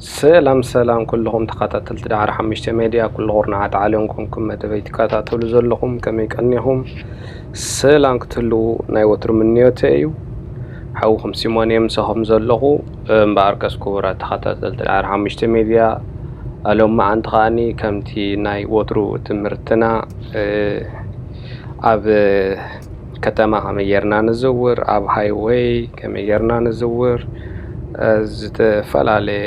ሰላም ሰላም ኩልኹም ተኸታተልቲ ዳዕሮ ሓሙሽተ ሜድያ፣ ኩሉ ቁርናዓት ዓለም ኮንኩም መደበይ ትከታተሉ ዘለኹም ከመይ ቀኒኹም? ሰላም ክትህልዉ ናይ ወትሩ ምንዮተይ እዩ። ሓውኹም ሲሞን እየ ምሳኹም ዘለኹ። እምበኣርከስ ክቡራት ተኸታተልቲ ዳዕሮ ሓሙሽተ ሜድያ፣ ሎም መዓንቲ ከኣኒ ከምቲ ናይ ወትሩ ትምህርትና፣ እ፣ ኣብ ከተማ ከመይ ጌርና ንዝውር፣ ኣብ ሃይወይ ከመይ ጌርና ንዝውር፣ እ፣ ዝተፈላለየ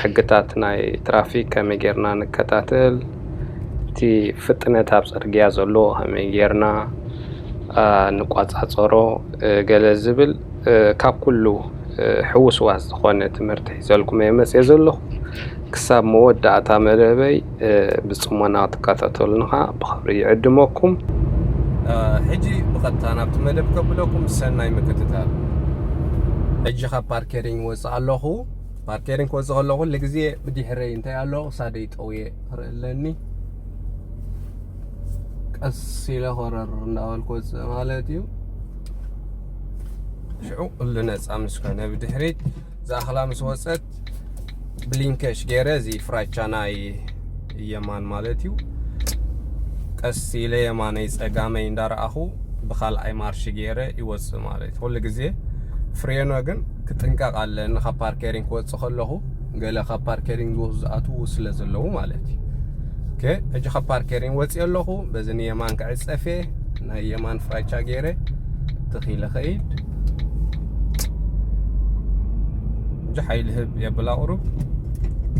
ሕግታት ናይ ትራፊክ ከመይ ጌርና ንከታተል፣ እቲ ፍጥነት ኣብ ጽርግያ ዘሎ ከመይ ጌርና፣ እ፣ ንቋጻጸሮ፣ እ፣ ገለ ዝብል፣ እ፣ ካብ ኩሉ፣ እ፣ ሕውስዋስ ዝኾነ ትምህርቲ ሒዘልኩም እየ መጽየ ዘለኹ። ክሳብ መወዳእታ መደበይ፣ እ፣ ብጽሞና ክትከታተሉኒ ኸኣ ብኽብሪ ይዕድመኩም። እ፣ ሕጂ ብቐጥታ ናብቲ መደብ ከብለኩም፣ ሰናይ ምክትታል። ሕጂ ካብ ፓርኬሪንግ ወጽእ ኣለኹ። ፓርኬሪንግ ክወጽእ ከለኹ ኩሉ ግዜ ብድሕረይ እንታይ ኣሎ ክሳደይ ጠውየ ክርኢ ኣለኒ። ቀስ ኢለ ኮረር እንዳበልኩ ወጽእ ማለት እዩ። ሽዑ ኩሉ ነጻ ምስ ኮነ ብድሕሪት ዝኣኽላ ምስ ወጸት ብሊንከሽ ገይረ፣ እዚ ፍራቻ ናይ የማን ማለት እዩ፣ ቀስ ኢለ የማነይ ጸጋመይ እንዳረኣኹ ብኻልኣይ ማርሽ ገይረ ይወጽእ ማለት እዩ። ኩሉ ግዜ ፍሬኖ ግን ክጥንቀቕ ኣለኒ፣ ካብ ፓርኬሪንግ ክወጽእ ከለኹ ገለ ካብ ፓርኬሪንግ ዝወ-፣ ዝኣትዉ ስለ ዘለዉ ማለት እዩ። ኦኬ፣ ሕጂ ካብ ፓርኬሪንግ ወጽእ ኣለኹ፣ በዚ ንየማን ክዕጸፍ እየ፣ ናይ የማን ፍራቻ ገይረ ትኺለ ኸይድ። ሕጂ ሓይሊ ህብ የብላ ቁሩብ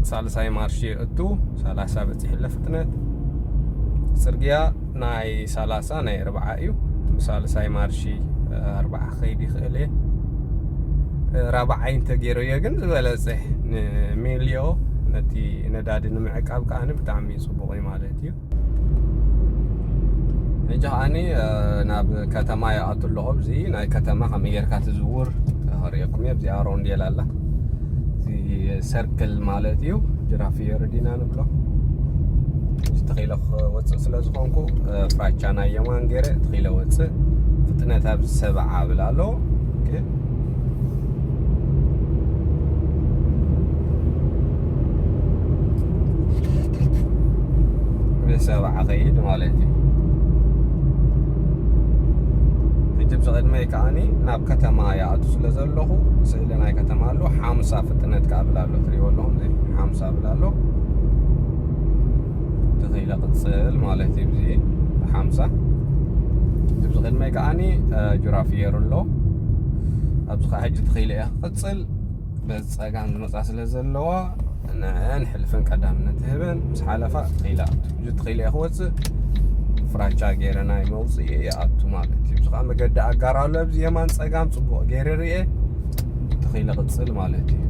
ሳልሳይ ማርሽ የእቱ፣ ሰላሳ በጺሕለ ፍጥነት። ጽርግያ ናይ ሰላሳ ናይ ኣርብዓ እዩ። ሳልሳይ ማርሽ ኣርብዓ ክኸይድ ይኽእል እየ። ራብዓይ እንተገይረዮ ግን ዝበለጸ፣ ንሚልዮ ነቲ ነዳዲ ንምዕቃብ ከኣ ብጣዕሚ ጽቡቕ እዩ ማለት እዩ። ሕጂ ከኣኒ፣ እ፣ ናብ ከተማ ይኣቱ ኣለኹ። ኣብዚ ናይ ከተማ ከመይ ጌርካ ትዝውር ከርእየኩም እየ። ኣብዚኣ ሮንዴል ኣላ። እዚ ሰርክል ማለት እዩ። ጅራፍ የርዲና ንብሎ። ሕጂ ተኺለ ክወፅእ ስለ ዝኾንኩ፣ እ፣ ፍራቻ ናይ የማን ገይረ ተኺለ ወፅእ። ፍጥነት ኣብዚ ሰብዓ ብል ኣሎ። ኦኬ። ብሰብዓ ኸይድ ማለት እዩ። ሕጂ ብዚ ቅድመይ ከዓኒ ናብ ከተማ ይኣቱ ስለ ዘለኹ፣ ስእሊ ናይ ከተማ ኣሎ፣ ሓምሳ ፍጥነት ከኣ ብል ኣሎ፣ ትሪእዎ ኣለኹም፣ እዚ ሓምሳ ብል ኣሎ። ተኺለ ቅጽል ማለት እዩ፣ ብዚ ሓምሳ። እዚ ብዚ ቅድመይ ከዓኒ፣ እ፣ ጅራፍ የሩ ኣሎ። ኣብዚ ኸዓ ሕጂ ተኺለ እየ ክቕጽል። በዚ ጸጋም ዝመጻ ስለ ዘለዋ፣ ንዐን ሕልፈን ቀዳምነት ህበን፣ ምስ ሓለፋ ተኺለ ኣቱ። እዚ ተኺለ እየ ክወጽእ፣ ፍራቻ ገይረ ናይ መውጽኢ ይኣቱ ማለት እዩ። እዚ ኸዓ መገዲ ኣጋር ኣሎ፣ ኣብዚ የማን ጸጋም ጽቡቕ ገይረ ርኤ፣ ተኺለ ቅጽል ማለት እዩ።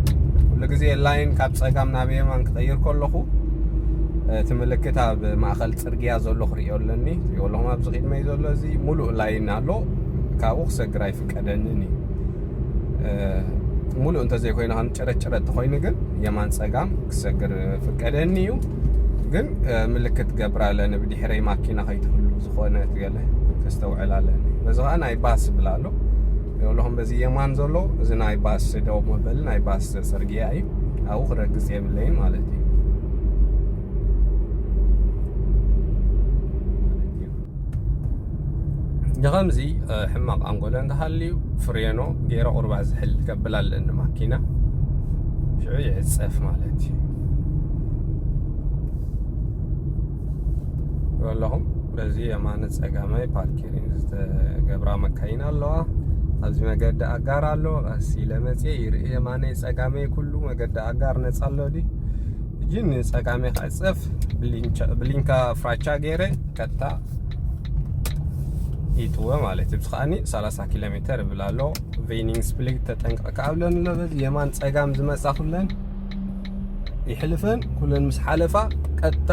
ኩሉ ግዜ ላይን ካብ ጸጋም ናብ የማን ክቐይር ከለኹ፣ እቲ ምልክት ኣብ ማእከል ጽርግያ ዘሎ ክርእዮ ኣለኒ። ትሪእዎ ኣለኹም ኣብዚ ቅድመይ ዘሎ፣ እዚ ሙሉእ ላይን ኣሎ፣ ካብኡ ክሰግር ኣይፍቀደንን እዩ። እ፣ ሙሉእ እንተዘይኮይኑ፣ ከም ጭረት ጭረት ተኾይኑ ግን የማን ጸጋም ክሰግር ፍቀደኒ እዩ። ግን፣ እ፣ ምልክት ገብር ኣለኒ፣ ብድሕረይ ማኪና ከይትህሉ ዝኾነት ገለ ከስተውዕል ኣለኒ። በዚ ኸዓ ናይ ባስ ብል ኣሎ። ይብለኹም በዚ የማን ዘሎ፣ እዚ ናይ ባስ ደው መበሊ ናይ ባስ ጽርግያ እዩ። ኣብኡ ክረግጽ የብለይን ማለት እዩ። ከምዚ፣ እ፣ ሕማቕ ኣንጎሎ እንተሃልዩ፣ ፍሬኖ ገይረ ቁርባ ዝሕል ከብል ኣለኒ ማኪና። ሽዑ ይዕጸፍ ማለት እዩ። ይበለኹም፣ በዚ የማነ ጸጋማይ ፓርኪንግ ዝተገብራ መካይን ኣለዋ። ኣብዚ መገዲ ኣጋር ኣሎ። ቀስ ኢለ መጽየ ይርኢ፣ የማነይ ጸጋመይ ኩሉ መገዲ ኣጋር ነጻ ኣሎ ድዩ? ሕጂ ንጸጋመይ ክዕጸፍ ብሊንቻ-፣ ብሊንካ ፍራቻ ገይረ ቀጥታ ይጥወ ማለት እዩ። እዚ ከኣኒ ሰላሳ ኪሎ ሜትር ይብል ኣሎ። ቬኒንግ ስፕሊት ተጠንቀቕ ከኣ ብለኒ ኣሎ። በዚ የማን ጸጋም ዝመጻ ኩለን ይሕልፈን፣ ኩለን ምስ ሓለፋ ቀጥታ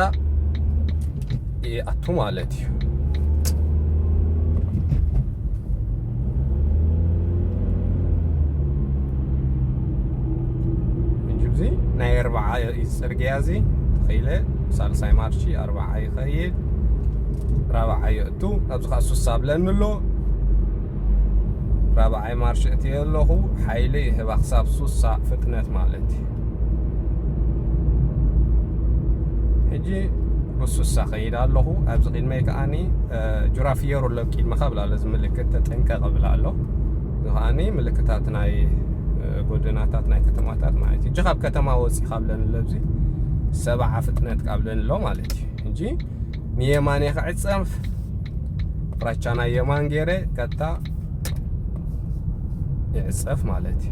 ይኣቱ ማለት እዩ። ሕጂ እዚ ናይ ኣርብዓ እዩ ጽርግያ እዚ፣ ተኺለ ሳልሳይ ማርሺ ኣርብዓ ይኸይድ፣ ራብዓ የእቱ፣ ኣብዚ ኸዓ ሱሳ ብለኒ ኣሎ። ራብዓይ ማርሺ እትየ ኣለኹ፣ ሓይሊ ይህባ ክሳብ ሱሳ ፍጥነት ማለት እዩ። ሕጂ ብሱሳ ከይድ ኣለኹ። ኣብዚ ቅድመይ ከዓኒ ጁራፊየሩ ኣሎ ቅድመኻ ብላ ኣሎ፣ እዚ ምልክት ተጠንቀቕ ብላ ኣሎ። እዚ ከዓኒ ምልክታት ናይ ጎደናታት ናይ ከተማታት ማለት እዩ። ሕጂ ካብ ከተማ ወፂ ካብለን ኣሎ፣ ኣብዚ ሰብዓ ፍጥነት ካብለን ኣሎ ማለት እዩ። ሕጂ ንየማን ክዕፀፍ፣ ፍራቻ ናይ የማን ገይረ ቀጥታ ይዕፀፍ ማለት እዩ።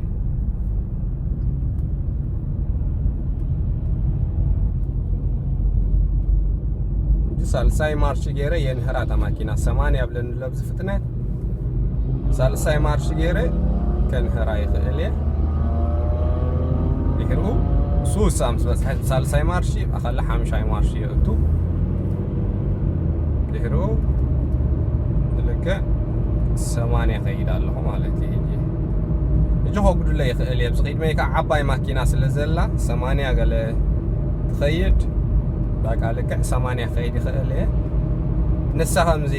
ሳልሳይ ማርሽ ገይረ የንህራ እታ ማኪና ሰማንያ ብለኒ ኣሎ ብዚ ፍጥነት። ሳልሳይ ማርሽ ገይረ ከንህራ ይኽእል እየ። ድሕሪኡ ሱሳ ምስ በፅሐት ሳልሳይ ማርሽ ኣኸለ ሓምሻይ ማርሽ የእቱ። ድሕሪኡ ልክዕ ሰማንያ ከይድ ኣለኹ ማለት እዩ። ሕጂ ሕጂ ከጉድለ ይኽእል እየ። ኣብዚ ቅድመይ ከዓ ዓባይ ማኪና ስለ ዘላ ሰማንያ ገለ ትኸይድ፣ በቃ ልክዕ ሰማንያ ክኸይድ ይኽእል እየ። ንሳ ከምዚ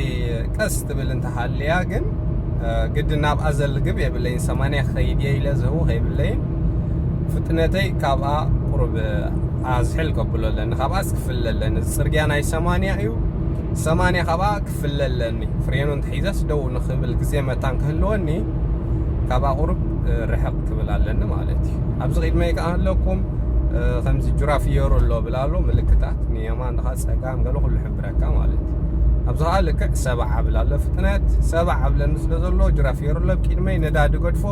ቀስ ትብል እንተሃልያ ግን ግድን ናብኣ ዘልግብ የብለይን። ሰማንያ ክኸይድ እየ ኢለ ዝህው ከይብለይን ፍጥነተይ ካብኣ ቁሩብ ኣዝሕል ከብሎ ኣለኒ። ካብኣ ክፍለ ኣለኒ። እዚ ፅርግያ ናይ ሰማንያ እዩ። ሰማንያ ካብኣ ክፍለ ኣለኒ። ፍሬኑ እንተሒዘስ ደው ንኽብል ግዜ መታን ክህልወኒ ካብኣ ቁሩብ ርሕቕ ክብል ኣለኒ ማለት እዩ። ኣብዚ ቅድመይ ከዓ ኣለኩም ከምዚ ጁራፊየሩ ኣሎ ብላ ኣሎ ምልክታት ንየማን ድኻ ጸጋም ገለ ኩሉ ሕብረካ ማለት እዩ። ኣብዚ ከዓ ልክዕ ሰብዓ ብላ ኣሎ ፍጥነት ሰብዓ ብለኒ ስለ ዘሎ ጁራፊየሩ ኣሎ ኣብ ቅድመይ ነዳዲ ገድፎ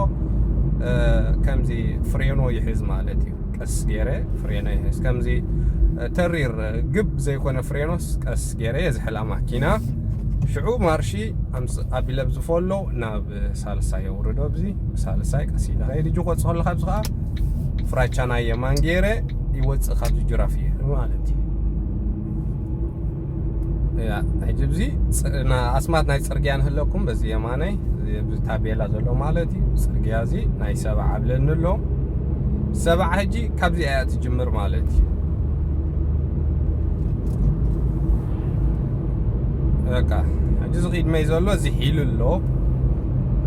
ከምዚ ፍሬኖ ይሕዝ ማለት እዩ። ቀስ ገይረ ፍሬኖ ይሕዝ። ከምዚ ተሪር ግብ ዘይኮነ ፍሬኖስ ቀስ ገይረ የዝሕላ ማኪና። ሽዑ ማርሺ ኣቢለ ብዝፈሎ ናብ ሳልሳይ የውርዶ። ብዚ ሳልሳይ ቀስ ኢለ ከይድ እጁ ክወፅእ ከሎ ካብዚ ከዓ ፍራቻ ናይ የማን ገይረ ይወፅእ ካብዚ ጁራፊየር ማለት እዩ። ሕጂ ብዚ ኣስማት ናይ ፅርግያ ንህለኩም በዚ የማነይ ታቤላ ዘሎ ማለት እዩ። ፅርግያ እዚ ናይ ሰብዓ ብለኒ ኣሎ። ሰብዓ ሕጂ ካብዚ እያ ትጅምር ማለት እዩ። በቃ ሕጂ እዚ ቅድመይ ዘሎ እዚ ሒሉ ኣሎ።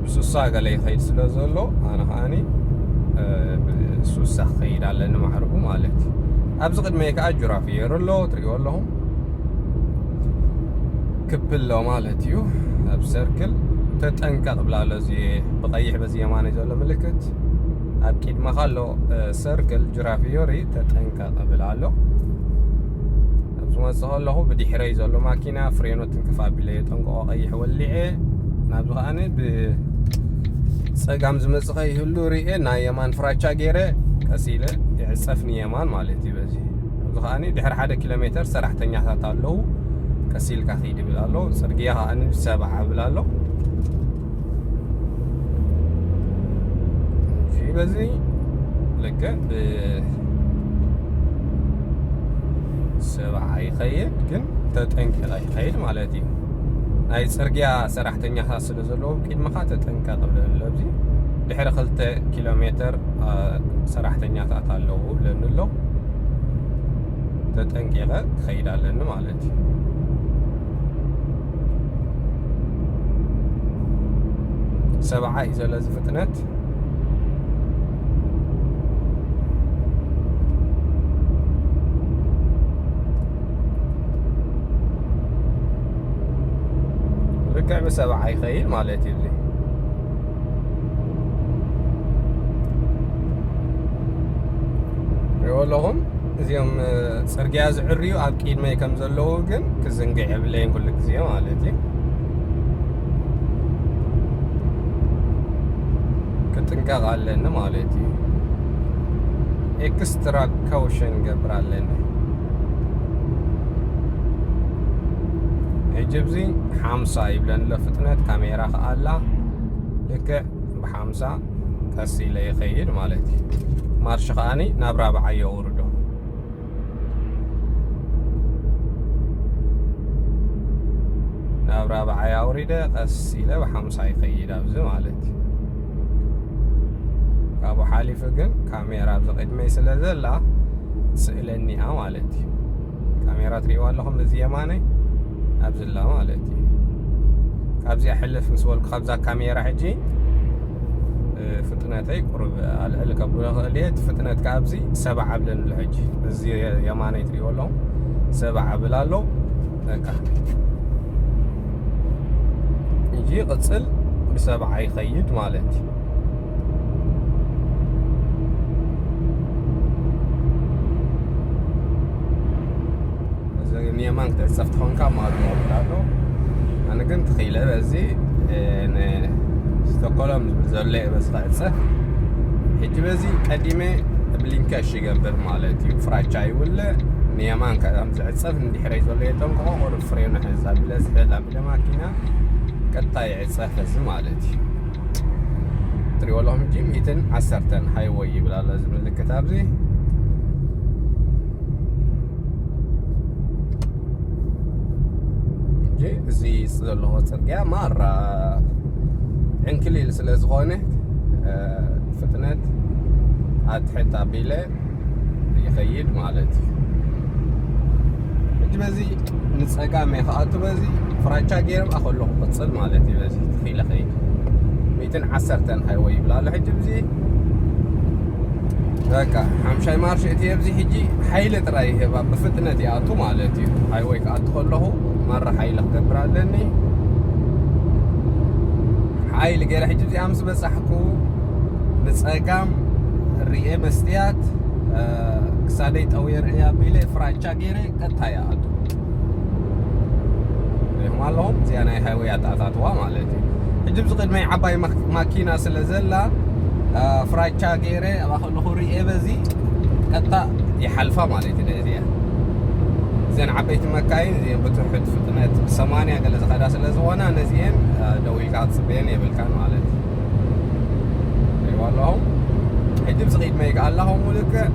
ብሱሳ ገለ ይኸይድ ስለ ዘሎ ኣነ ከዓኒ ብሱሳ ክኸይድ ኣለኒ ማዕርጉ ማለት እዩ። ኣብዚ ቅድመይ ከዓ ጁራፊየር ኣሎ ትሪእዎ ኣለኹም። ክብል ኣሎ ማለት እዩ። ኣብ ሰርክል ተጠንቀቕ ብላ ኣሎ። እዚ ብቐይሕ በዚ የማነይ ዘሎ ምልክት ኣብ ቅድመኻ ኣሎ። ሰርክል ጅራፊዮሪ ተጠንቀቕ ብላ ኣሎ። ኣብዚ መፅእ ከለኹ ብድሕረይ ዘሎ ማኪና ፍሬኖ ትንክፍ ኣቢለ የጠንቀቖ ቀይሕ ወሊዐ ናብዚ ከዓኒ ብፀጋም ዝመፅእ ከይህሉ ርኤ ናይ የማን ፍራቻ ገይረ ቀስ ኢለ ይዕፀፍ ንየማን ማለት እዩ። በዚ እዚ ከዓኒ ድሕሪ ሓደ ኪሎ ሜትር ሰራሕተኛታት ኣለዉ። ቀስ ኢልካ ኺድ ይብል ኣሎ። ፅርግያ ከዓኒ ብሰብዓ ይብል ኣሎ። እዚ በዚ ልክዕ ብሰብዓ ይኸይድ፣ ግን ተጠንቂቐ ይኸይድ ማለት እዩ። ናይ ፅርግያ ሰራሕተኛታት ስለ ዘለዉ ቅድመኻ ተጠንቀቕ ብለኒ ኣሎ። ኣብዚ ድሕሪ ክልተ ኪሎ ሜትር ሰራሕተኛታት ኣለዉ ብለኒ ኣሎ። ተጠንቂቐ ክኸይድ ኣለኒ ማለት እዩ። ሰብዓ እዩ ዘሎ እዚ ፍጥነት። ልክዕ ብሰብዓ ይኸይድ ማለት እዩ። እዚ ሪኦ ኣለኹም። እዚኦም ፅርግያ ዝዕርዩ ኣብ ቅድመይ ከም ዘለዉ ግን ክዝንግዕ የብለይን ኩሉ ግዜ ማለት እዩ። ክጥንቀቕ ኣለኒ ማለት እዩ። ኤክስትራ ካውሽን ገብር ኣለኒ። ሕጂ ብዚ ሓምሳ ይብለኒ ኣሎ ፍጥነት ካሜራ ከኣላ ልክዕ ብሓምሳ ቀስ ኢለ ይኸይድ ማለት እዩ። ማርሽ ከዓኒ ናብ ራብዓ የውርዶ። ናብ ራብዓ ኣውሪደ ቀስ ኢለ ብሓምሳ ይኸይድ ኣብዚ ማለት እዩ። ካብኡ ሓሊፉ ግን ካሜራ ኣብዚ ቅድመይ ስለ ዘላ ትስእለኒ እያ ማለት እዩ። ካሜራ ትሪእዋ ኣለኹም እዚ የማነይ ኣብዚ ኣላ ማለት እዩ። ካብዚኣ ሕልፍ ምስ በልኩ ካብዛ ካሜራ ሕጂ ፍጥነተይ ቁሩብ ኣልዕል ከብሎ ይኽእል እየ። እቲ ፍጥነት ከዓ ኣብዚ ሰብዓ ብለኒ ኣሎ ሕጂ እዚ የማነይ ትሪእዎ ኣለኹም ሰብዓ ብል ኣሎ። በቃ፣ እጂ ቅጽል ብሰብዓ ይኸይድ ማለት እዩ። እዚ ንየማን ክትዕጸፍ ትኾንካ ማሉ ይብል ኣሎ። ኣነ ግን ትኽኢለ በዚ፣ እ፣ ንስቶኮሎም ዝብል ዘሎ እየ በዚ ክዕጸፍ። ሕጂ በዚ ቀዲመ ብሊንከሽ ይገብር ማለት እዩ። ፍራቻ ይውለ ንየማን ከም ዝዕጸፍ ንድሕረይ ዘሎ የጠንቅቖ። ቁሩብ ፍሬኑ ሕዝ ኣቢለ ዝሕል ኣቢለ ማኪና ቀጥታ ይዕጸፍ እዚ ማለት እዩ። ትሪእዎ ኣለኹም ሕጂ ሚእትን ዓሰርተን ሃይወይ ይብል ኣሎ እዚ ምልክት ኣብዚ። ሕጂ እዚ ዘለኹ ጽርግያ ማራ ዕንክሊል ስለ ዝኾነ፣ እ፣ ፍጥነት ኣትሕት ኣቢለ ይኸይድ ማለት እዩ። ሕጂ በዚ ንጸጋም እየ ክኣቱ፣ በዚ ፍራቻ ገይረ ብኣ ከለኹ ክቕጽል ማለት እዩ። በዚ ትኺለ ኸይድ ሚእትን ዓሰርተን ሃይወይ ይብል ኣሎ። ሕጂ ብዚ በቃ ሓምሻይ ማርሽ እቲ ኣብዚ ሕጂ ሓይሊ ጥራይ ይህባ፣ ብፍጥነት ይኣቱ ማለት እዩ። ሃይወይ ክኣቱ ከለኹ ማራ ሓይሊ ክገብር ኣለኒ። ሓይሊ ገይረ ሕጂ እዚኣ ምስ በጻሕኩ ንጸጋም ርኤ መስትያት፣ እ፣ ክሳደይ ጠውየ ርኤ ኣቢለ ፍራቻ ገይረ ቀጥታ ይኣቱ። ሪኢኹም ኣለኹም፣ እዚኣ ናይ ሃይወይ ኣተኣታትዋ ማለት እዩ። ሕጂ ኣብዚ ቅድመይ ዓባይ ማክ-፣ ማኪና ስለ ዘላ፣ እ፣ ፍራቻ ገይረ ኣብኣ ከለኹ ሪኤ በዚ ቀጥታ ይሓልፋ ማለት እዩ። ነዚኣ፣ እዘን ዓበይቲ መካይን እዚአን ብትሑት ፍጥነት ሰማንያ ገለ ዝኸዳ ስለ ዝኾና ነዚአን፣ እ፣ ደው ኢልካ ክትጽበየን የብልካን ማለት እዩ። ሪእዋ ኣለኹም። ሕጂ ብዚ ቅድመይ ከኣ ኣላ ከምኡ ልክዕ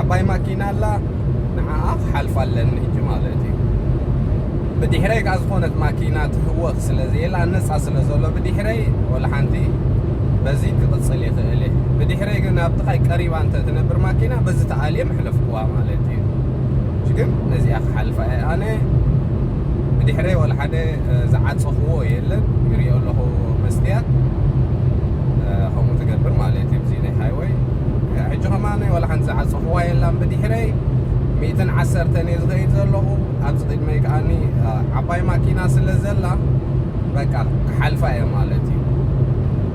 ዓባይ ማኪና ኣላ፣ ንዓኣ ክሓልፋ ኣለኒ ሕጂ ማለት እዩ። ብድሕረይ ከኣ ዝኾነት ማኪና ትህወኽ ስለ ዘየላ፣ ነጻ ስለ ዘሎ ብድሕረይ ወላ ሓንቲ በዚ ክቕጽል ይኽእል እየ። ብድሕረይ ግን ኣብ ጥቓይ ቀሪባ እንተ ትነብር ማኪና በዚ ተኣልየ ምሕለፍኩዋ ማለት እዩ። ሕጂ ግን ነዚኣ ክሓልፋ እየ ኣነ። ብድሕረይ ወላ ሓደ፣ እ፣ ዝዓጸኽዎ የለን። ይሪኦ ኣለኹ መስትያት፣ እ፣ ከምኡ ትገብር ማለት እዩ። እዚ ናይ ሃይወይ ሕጂ ከማን ወላ ሓንቲ ዝዓጸኽዋ የላን ብድሕረይ። ሚእትን ዓሰርተን እየ ዝኸይድ ዘለኹ። ኣብዚ ቅድመይ ከኣኒ፣ እ፣ ዓባይ ማኪና ስለ ዘላ በቃ ክሓልፋ እየ ማለት እዩ።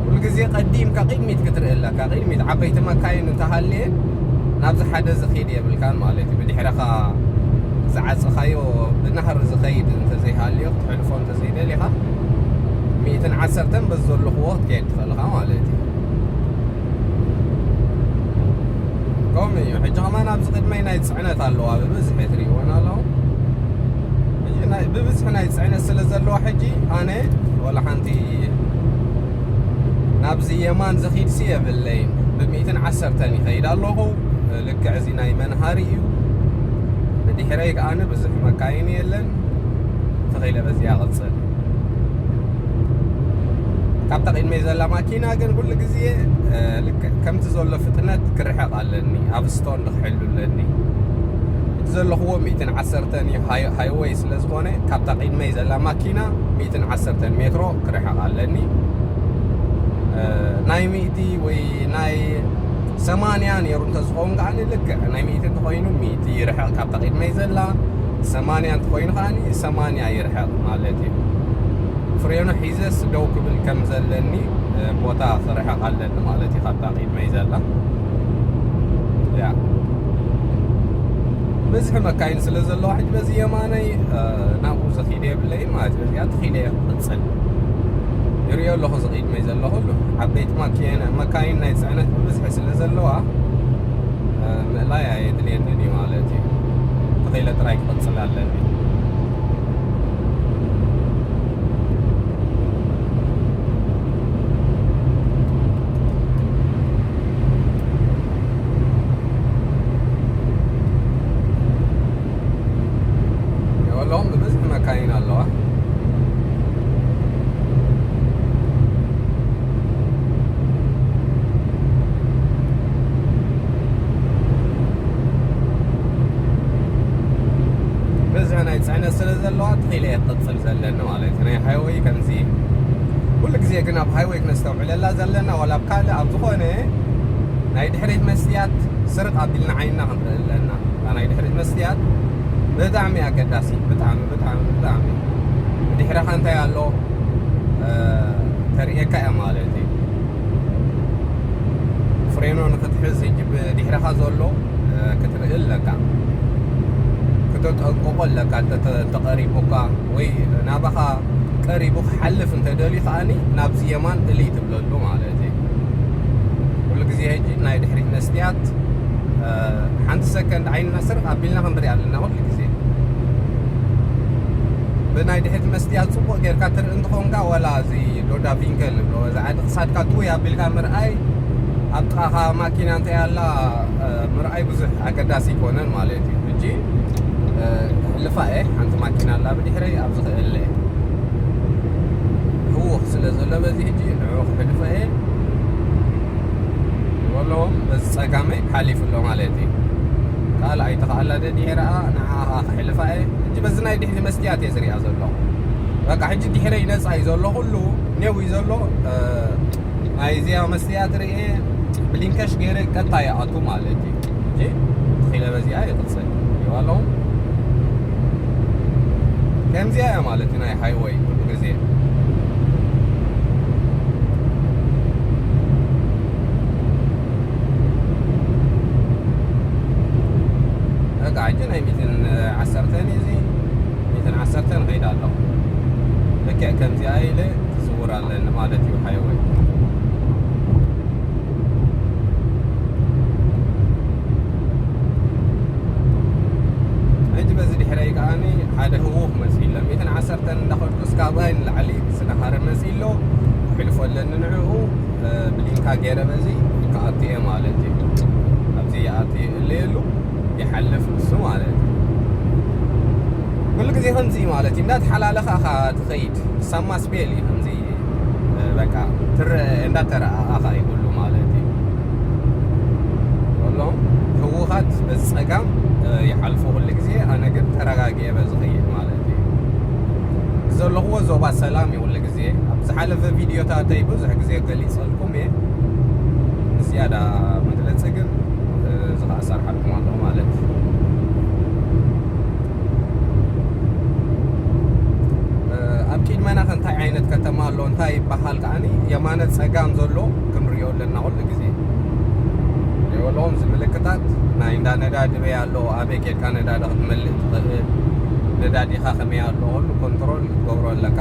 ኩሉ ግዜ ቀዲምካ ቅድሚት ክትርኢ ኣለካ። ቅድሚት ዓበይቲ መካይን እንተሃልየን ናብዚ ሓደ ዝኸይድ የብልካን ማለት እዩ። ብድሕረኻ ዝዓጸኻዮ ብናህሪ ዝኸይድ እንተዘይሃልዮ፣ ክትሕልፎ እንተዘይደሊኻ፣ ሚእትን ዓሰርተን በዚ ዘለኽዎ ክትከይድ ትኽእል ኢኻ ማለት እዩ። ከምኡ እዩ። ሕጂ ከማን ኣብዚ ቅድመይ ናይ ጽዕነት ኣለዋ፣ ብብዝሒ ትርእይወን ኣለኹም። ሕጂ ናይ፣ ብብዝሒ ናይ ጽዕነት ስለ ዘለዋ፣ ሕጂ ኣነ ወላ ሓንቲ ናብዚ የማን ዝኺድሲ የብለይን። ብሚእትን ዓሰርተን ይኸይድ ኣለኹ። ልክዕ እዚ ናይ መንሃሪ እዩ። ብድሕረይ ከኣ ብዙሕ መካይን የለን። ተኸኢለ በዚኣ እቕጽል። ካብታ ቅድመይ ዘላ ማኪና ግን ኩሉ ግዜ፣ እ፣ ልክዕ ከምቲ ዘሎ ፍጥነት ክርሕቕ ኣለኒ። ኣብ ስቶን ክሕሉ ኣለኒ። እቲ ዘለኽዎ ሚእትን ዓሰርተን እዩ፣ ሃይ-፣ ሃይወይ ስለ ዝኾነ፣ ካብታ ቅድመይ ዘላ ማኪና ሚእትን ዓሰርተን ሜትሮ ክርሕቕ ኣለኒ። እ፣ ናይ ሚእቲ ወይ ናይ ሰማንያ ነይሩ እንተዝኸውን ከኣ ልክዕ ናይ ሚእቲ እንተኾይኑ ሚእቲ ይርሕቕ ካብታ ቅድመይ ዘላ፣ ሰማንያ እንተኾይኑ ከኣ ሰማንያ ይርሕቕ ማለት እዩ። ፍሬኑ ሒዘስ ደው ክብል ከም ዘለኒ፣ እ፣ ቦታ ክርሕቕ ኣለኒ ማለት እዩ፣ ካብታ ቅድመይ ዘላ። ያ። ብዝሒ መካይን ስለ ዘለዋ፣ ሕጂ በዚ የማነይ፣ እ፣ ናብኡ ዘኺደ የብለይን ማለት እዩ። በዚኣ ተኺለ እየ ክቕጽል። ይርእዮ ኣለኹ፣ እዚ ቅድመይ ዘሎ ኩሉ። ዓበይቲ ማኪና-፣ መካይን ናይ ጽዕነት ብብዝሒ ስለ ዘለዋ፣ እ፣ ምእላይ ኣየድልየንን እዩ ማለት እዩ። ተኺለ ጥራይ ክቕጽል ኣለኒ። የብሎም ብብዝሒ መካይን ኣለዋ። ብዝሒ ናይ ጽዕነት ስለ ዘለዋ፣ ተኺለ እየ ክቕጽል ዘለኒ ማለት እዩ። ናይ ሃይወይ ከምዚ እዩ። ኩሉ ግዜ ግን ኣብ ሃይወይ ክነስተውዕለላ ዘለና፣ ዋላ ኣብ ካልእ ኣብ ዝኾነ ናይ ድሕሪት መስትያት ስርቕ ኣቢልና ዓይንና ክንርኢ ኣለና። እታ ናይ ድሕሪት መስትያት ብጣዕሚ ኣገዳሲ፣ ብጣዕሚ፣ ብጣዕሚ፣ ብጣዕሚ። ብድሕረኻ እንታይ ኣሎ፣ እ፣ ተርእየካ እያ ማለት እዩ። ፍሬኖ ንኽትሕዝ፣ ሕጂ ብድሕረኻ ዘሎ፣ እ፣ ክትርኢ ኣለካ። ክተጠንቅቖ ኣለካ፣ እንተ-፣ እንተቐሪቡካ ወይ ናባኻ ቀሪቡ ክሓልፍ እንተደልዩ ከኣኒ ናብዚ የማን እልይ ትብለሉ ማለት እዩ። ኩሉ ግዜ ሕጂ ናይ ድሕሪት መስትያት፣ እ፣ ሓንቲ ሰከንድ ዓይንና ስርቕ ኣቢልና ክንርኢ ኣለና ኩሉ ግዜ። ብናይ ድሕሪት መስትያት ጽቡቕ ጌርካ ትርኢ እንተኾንካ፣ ዋላ እዚ ዶዳ ቪንከል ንብሎ፣ እዚ ዓዲ ክሳድካ ጥውይ ኣቢልካ ምርኣይ፣ ኣብ ጥቓኻ ማኪና እንታይ ኣላ፣ እ፣ ምርኣይ ብዙሕ ኣገዳሲ ኣይኮነን ማለት እዩ። ሕጂ፣ እ፣ ክሕልፋ እየ፣ ሓንቲ ማኪና ኣላ ብድሕረይ፣ ኣብዚ ክእለ እየ። ህውኽ ስለ ዘሎ በዚ ሕጂ ንዑ ክሕልፎ እየ። ወሎ በዚ ጸጋመይ ሓሊፉ ኣሎ ማለት እዩ። ካልኣይ ተኸኣላ ደድሕረኣ ንዓኣ ክሕልፋ እየ። ሕጂ በዚ ናይ ድሕሪ መስትያት እየ ዝሪኣ ዘለኹ። በቃ ሕጂ ድሕረይ ነጻ እዩ ዘሎ፣ ኩሉ ኔው እዩ ዘሎ። እ፣ ናይዚኣ መስትያት ርእየ ብሊንከሽ ገይረ ቀጥታ ይኣቱ ማለት እዩ። ሕጂ ተኺለ በዚኣ ይቕጽል ይባሎም። ከምዚኣ እያ ማለት እዩ ናይ ሃይወይ ኩሉ ግዜ። በቃ ሕጂ ናይ ሚእትን ዓሰርተን እዩ እዚ፣ ሚእትን ዓሰርተን እኸይድ ኣለኹ። ልክዕ ከምዚኣ ኢለ ክዝውር ኣለኒ ማለት እዩ ሃይወይ። ሕጂ በዚ ድሕረይ ከኣኒ ሓደ ህውኽ መጺእ ኣሎ። ሚእትን ዓሰርተን እንዳኸድኩ እስካባይ ንላዕሊ ዝነሃረ መጺእ ኣሎ። ክሕልፎ ኣለኒ ንዕኡ፣ እ፣ ብሊንካ ገይረ በዚ ክኣቱ እየ ማለት እዩ። ኣብዚ ይኣቱ እለየሉ ይሓልፍ ንሱ ማለት እዩ። ኩሉ ግዜ ከምዚ እዩ ማለት እዩ። እንዳተሓላለኻ ኢኻ ትኸይድ። ሳማ ስፔል እዩ ከምዚ፣ እ፣ በቃ ትረ-፣ እንዳተረኣኣኻ እዩ ኩሉ ማለት እዩ። ኩሎም ህውኻት በዚ ጸጋም፣ እ፣ ይሓልፉ ኩሉ ግዜ፣ ኣነ ግን ተረጋጊኤ በዚ ኸይድ ማለት እዩ። ዘለኽዎ ዞባ ሰላም እዩ ኩሉ ግዜ። ኣብ ዝሓለፈ ቪድዮታተይ ብዙሕ ግዜ ገሊጸልኩም እየ። ንዝያዳ መግለጺ ግን፣ እ፣ እዚ ኸኣ ሰርሓልኩም ኣለኹ ማለት እዩ። እ፣ ኣብ ቂድመና ከ እንታይ ዓይነት ከተማ ኣሎ፣ እንታይ ይበሃል ከኣኒ የማነ ጸጋም ዘሎ ክንሪኦ ኣለና ኩሉ ግዜ። ይበልዎም እዚ ምልክታት ናይ እንዳ ነዳዲ በይ ኣሎ፣ ኣበይ ኬድካ ነዳዲ ክትመልእ ትኽእል፣ ነዳዲኻ ከመይ ኣሎ፣ ኩሉ ኮንትሮል ክትገብሮ ኣለካ።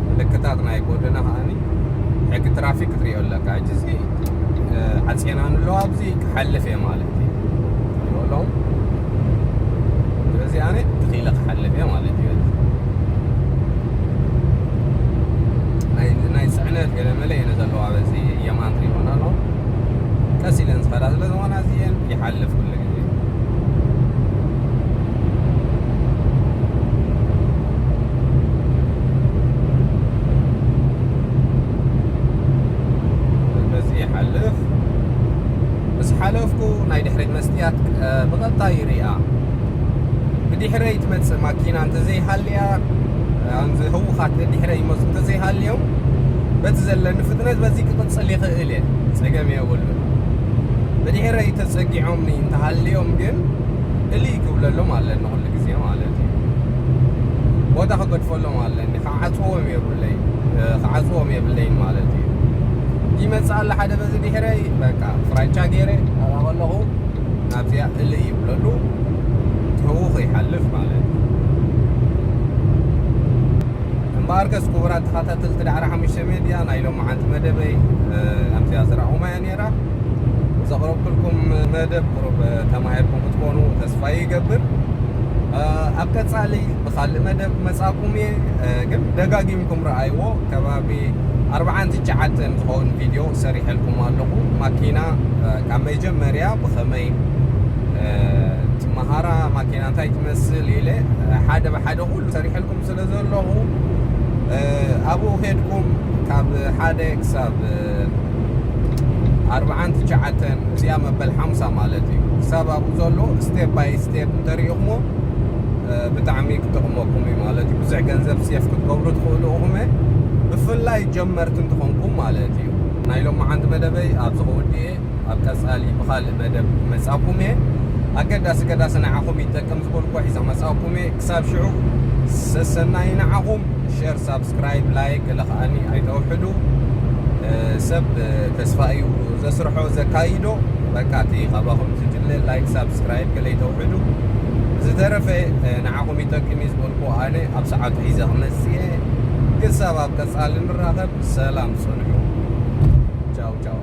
ምልክታት ናይ ጎደና ከኣኒ ሕጊ ትራፊክ ክትሪኦ ኣለካ። ሕጂ እዚ፣ እ፣ ዓጽየና ንሎ ኣብዚ ክሓልፍ እየ ማለት እዩ። ይበሎም። ስለዚ ኣነ ትኺለ ክሓልፍ እየ ማለት እዩ። ናይ፣ ናይ ጽዕነት ገለ መለ እየን ዘለዋ በዚ የማን ትሪእወን ኣሎ። ቀስ ኢለን ዝኸዳ ስለ ዝኾና እዚአን ይሓልፍ ኩሉ ግዜ። በዚ ይሓልፍ። ምስ ሓለፍኩ ናይ ድሕሪት መስትያት፣ እ፣ ብቐጥታ ይሪኣ። ብድሕረይ ትመጽእ ማኪና እንተዘይሃልያ፣ እ፣ ኣንዚ ህውኻት ድሕረይ ይመጹ እንተዘይሃልዮም፣ በቲ ዘለኒ ፍጥነት በዚ ክቕጽል ይኽእል እየ። ጸገም የብሉን። ብድሕረይ ተጸጊዖምኒ እንተሃልዮም ግን እልይ ክብለሎም ኣለኒ ኩሉ ግዜ ማለት እዩ። ቦታ ክገድፈሎም ኣለኒ። ክዓጽዎም የብለይ፣ እ፣ ክዓጽዎም የብለይን ማለት እዩ። ይመጽእ ኣሎ ሓደ በዚ ድሕረይ፣ በቃ ፍራቻ ገይረ ኣብኣ ከለኹ ናብዚኣ እልይ ይብለሉ፣ ህውኽ ይሓልፍ ማለት እዩ። እምበኣርከስ ክቡራት ተኸታተልቲ ዳዕሮ ሓሙሽተ ሜድያ፣ ናይ ሎማዓንቲ መደበይ፣ እ፣ ከምዚኣ ዝረኣኹማ እያ ነይራ። ዘቕረብኩልኩም መደብ ቁሩብ ተማሂርኩም ክትኮኑ ተስፋ ይገብር። እ፣ ኣብ ቀጻሊ ብኻልእ መደብ ክመጻኩም እየ፣ እ፣ ግን ደጋጊምኩም ረኣይዎ። ከባቢ ኣርብዓን ትሽዓተን ዝኸውን ቪድዮ ሰሪሐልኩም ኣለኹ። ማኪና፣ እ፣ ካብ መጀመርያ ብኸመይ፣ እ፣ ትመሃራ፣ ማኪና እንታይ ትመስል ኢለ፣ እ፣ ሓደ ብሓደ ኩሉ ሰሪሐልኩም ስለ ዘለኹ፣ እ፣ ኣብኡ ኬድኩም ካብ ሓደ ክሳብ፣ እ፣ ኣርብዓን ትሽዓተን እዚኣ መበል ሓምሳ ማለት እዩ። ክሳብ ኣብኡ ዘሎ ስቴፕ ባይ ስቴፕ እንተሪኢኹሞ፣ እ፣ ብጣዕሚ ክጠቕመኩም እዩ ማለት እዩ። ብዙሕ ገንዘብ ሴፍ ክትገብሩ ትኽእሉ ኢኹም። ብፍላይ ጀመርቲ እንትኾንኩም ማለት እዩ። ናይ ሎማዓንቲ መደበይ ኣብዚ ክውድእ እየ። ኣብ ቀጻሊ ብኻልእ መደብ ክመጻኩም እየ። ኣገዳሲ ገዳሲ ንዓኹም ይጠቅም ዝበልኩ ሒዘ መጻእኩም እየ። ክሳብ ሽዑ ሰሰናይ ንዓኹም። ሸር፣ ሳብስክራይብ፣ ላይክ ገለ ከኣኒ ኣይተውሕዱ። ሰብ ተስፋ እዩ ዘስርሖ ዘካይዶ። በቃ እቲ ካባኹም ዝድለ ላይክ፣ ሳብስክራይብ ገለ ይተውሕዱ። ዝተረፈ ንዓኹም ይጠቅም እዩ ዝበልኩ ኣነ ኣብ ሰዓቱ ሒዘ ክመጽእ እየ። ክሳብ ኣብ ቀጻሊ ንራኸብ፣ ሰላም ጽንሑ። ቻው ቻው።